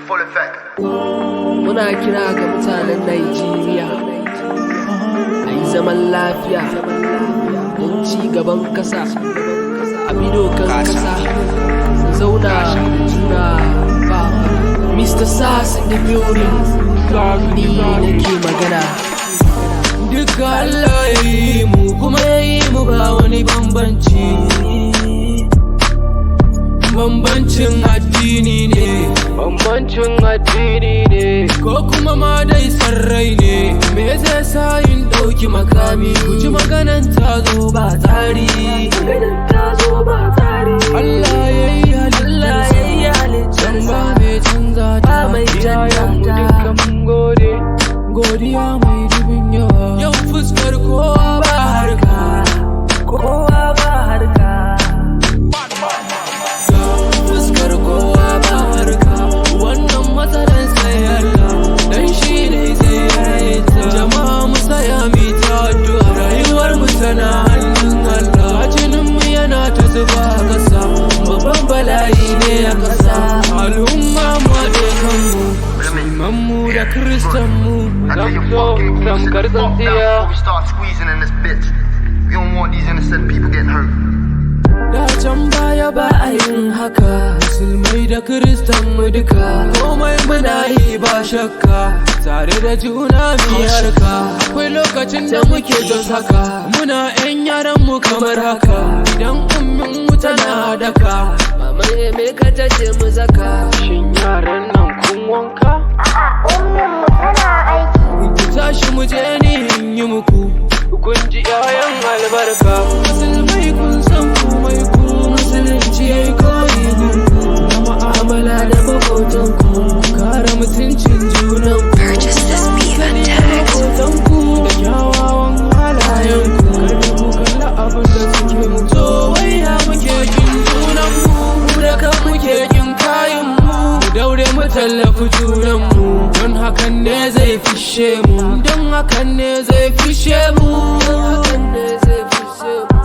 Full effect. Muna kira ga mutanen Najeriya a yi zaman lafiya don ci gaban kasa, a bi dokan kasa, mu zauna da juna ba fada. Mr. Sass in the building, ni nake magana. Duka Allah ya yi mu, kuma ya yi mu ba wani bambanci. Bambancin addini ne. Bambancin addini ne. Ko kuma ma dai sarrai ne. Me zai sa in ɗauki makami? Ku ji maganan ta zo ba tsari. Maganan ta zo ba tsari. Allah ya yi Allah ya yi halittarsa, halittarsa. ba mai canza ta. Ba mai canza Iyayenmu ta. duka mun gode, godiya mai dubin yawa. Yau fuskar kowa ba harka. Kowa ba harka. Fuskar kowa ba harka. Wannan matsalar sai Allah, dan shi ne zai yaye ta. Jama'a, mu saya mi ta addu'a. Rayuwar mu tana hannun Allah. Jinin mu yana ta zuba a ƙasa, babban bala'i ne a ƙasa. Al'umma, mu haɗe kanmu, musulman mu da kristan mu. I tell you, fucking tamkar the fuck down tsintsiya. before we start squeezing in this bitch. We don't want these innocent people getting hurt. Da can baya ba a yin haka, musulmai da kristan mu duka. Komai muna yi ba shakka, tare da juna mu yi harka. Akwai lokacin da muke jos haka, muna 'yan yaran mu kamar haka. Idan ummin mu tana daka, Mama Emeka ta ce mu zaka. Shin yaran nan kun wanka? A'a, ummin mu tana aiki. Ku tashi mu je ni in yi muku. Kun ji 'ya'yan albarka. Musulmai, kun san komai ku. Musulunci yayi koyi gunku. Na mu'amala da maƙotanku, ku kare mutuncin junanku. Purchase this beat untagged. Maƙotanku da kyawawan halayenku. Kada ku kalla abin da suke mu. To wai ya muke kin junanmu? Mu da kan muke kin kayan mu. Mu daure mu tallafi junanmu, don hakan ne zai fishe mu. Don hakan ne zai fishe mu. Hakan ne zai fishe mu.